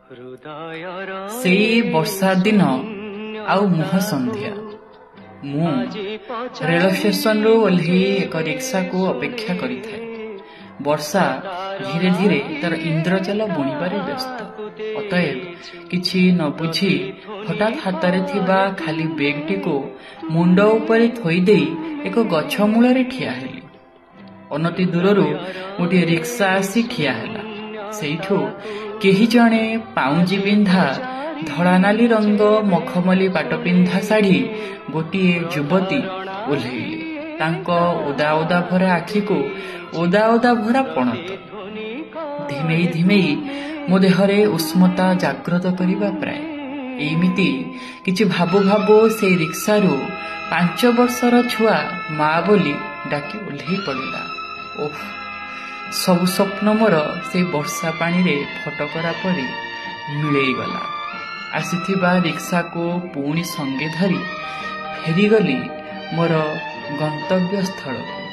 ସେଇ ବର୍ଷା ଦିନ ଆଉ ମୁହଁ ସନ୍ଧ୍ୟା। ମୁଁ ରେଳ ଷ୍ଟେସନରୁ ଓହ୍ଲେଇ ଏକ ରିକ୍ସାକୁ ଅପେକ୍ଷା କରିଥାଏ। ବର୍ଷା ଧୀରେ ଧୀରେ ତାର ଇନ୍ଦ୍ରଜାଲ ବୁଣିବାରେ ବ୍ୟସ୍ତ। ଅତଏବ କିଛି ନ ବୁଝି ହଠାତ୍ ହାତରେ ଥିବା ଖାଲି ବେଗଟିକୁ ମୁଣ୍ଡ ଉପରେ ଥୋଇଦେଇ ଏକ ଗଛ ମୂଳରେ ଠିଆ ହେଲି। ଅନତି ଦୂରରୁ ଗୋଟିଏ ରିକ୍ସା ଆସି ଠିଆ ହେଲା। ସେଇଠୁ କେହି ଜଣେ ପାଉଁଜି ପିନ୍ଧା, ଧଳା ନାଲି ରଙ୍ଗ ମଖମଲି ପାଟ ପିନ୍ଧା ଶାଢ଼ୀ ଗୋଟିଏ ଯୁବତୀ ଓହ୍ଲେଇଲେ। ତାଙ୍କ ଓଦା ଓଦା ଭରା ଆଖିକୁ ଓଦା ଓଦା ଭରା ପଣତ ଧିମେଇ ଧିମେଇ ମୋ ଦେହରେ ଉଷ୍ମତା ଜାଗ୍ରତ କରିବା ପ୍ରାୟ। ଏଇମିତି କିଛି ଭାବୁ ଭାବୁ ସେଇ ରିକ୍ସାରୁ 5 ବର୍ଷର ଛୁଆ ମା ବୋଲି ଡାକି ଓହ୍ଲେଇ ପଡ଼ିଲା। ଓଃ, ସବୁ ସ୍ୱପ୍ନ ମୋର ସେଇ ବର୍ଷା ପାଣିରେ ଫଟକରା ପରି ମିଳେଇଗଲା। ଆସିଥିବା ରିକ୍ସାକୁ ପୁଣି ସଙ୍ଗେ ଧରି ଫେରିଗଲି ମୋର ଗନ୍ତବ୍ୟ ସ୍ଥଳକୁ।